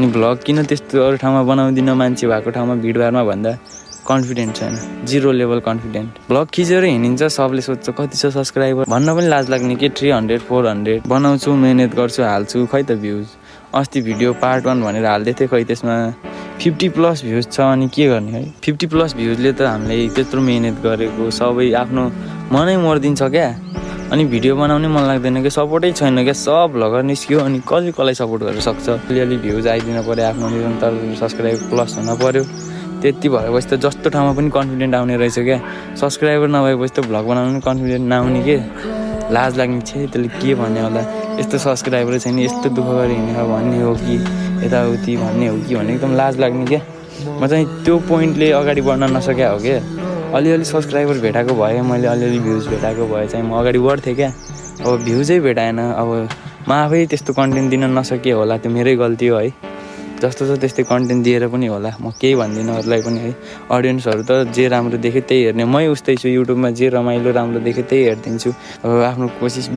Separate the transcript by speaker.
Speaker 1: अनि भ्लग किन त्यस्तो अरू ठाउँमा बनाउँदिन मान्छे भएको ठाउँमा भिडभाडमा भन्दा कन्फिडेन्ट छैन, 0 लेभल कन्फिडेन्ट। भ्लग खिचेर हिँडिन्छ, सबले सोध्छ कति छ सब्सक्राइबर भन्न पनि लाज लाग्ने के 300 400 बनाउँछु, मेहनत गर्छु, हाल्छु, खै त भ्युज। अस्ति भिडियो पार्ट 1 भनेर हाल्दै थिएँ, खै त्यसमा 50+ भ्युज छ। अनि के गर्ने है, 50+ भ्युजले त हामीले त्यत्रो मेहनत गरेको सबै आफ्नो मनै मर्दिन्छ क्या। अनि भिडियो बनाउने मन लाग्दैन कि, सपोर्टै छैन क्या। सब भ्लगर निस्क्यो अनि कसलाई सपोर्ट गर्न सक्छ। अलिअलि भ्युज आइदिन पऱ्यो, आफ्नो निरन्तर सब्सक्राइब प्लस हुन पऱ्यो। त्यति भएपछि त जस्तो ठाउँमा पनि कन्फिडेन्ट आउने रहेछ क्या। सब्सक्राइबर नभएपछि त भ्लग बनाउनु पनि कन्फिडेन्ट नआउने के, लाज लाग्ने छे त्यसले के भन्ने होला, यस्तो सब्सक्राइबर छैन, यस्तो दुःख गरी हिँडेर भन्ने हो कि यताउति भन्ने हो कि भन्ने एकदम लाज लाग्ने क्या। म चाहिँ त्यो पोइन्टले अगाडि बढ्न नसक्या हो क्या। अलिअलि सब्सक्राइबर भेटाएको भए, मैले अलिअलि भ्युज भेटाएको भए चाहिँ म अगाडि बढ्थेँ क्या। अब भ्युजै भेटाएन, अब म आफै त्यस्तो कन्टेन्ट दिन नसके होला, त्यो मेरै गल्ती हो है। जस्तो छ त्यस्तै कन्टेन्ट दिएर पनि होला, म केही भन्दिनँ अरूलाई पनि है। अडियन्सहरू त जे राम्रो देख्यो त्यही हेर्ने, मै उस्तै छु। युट्युबमा जे रमाइलो राम्रो देख्यो त्यही हेरिदिन्छु। अब आफ्नो कोसिस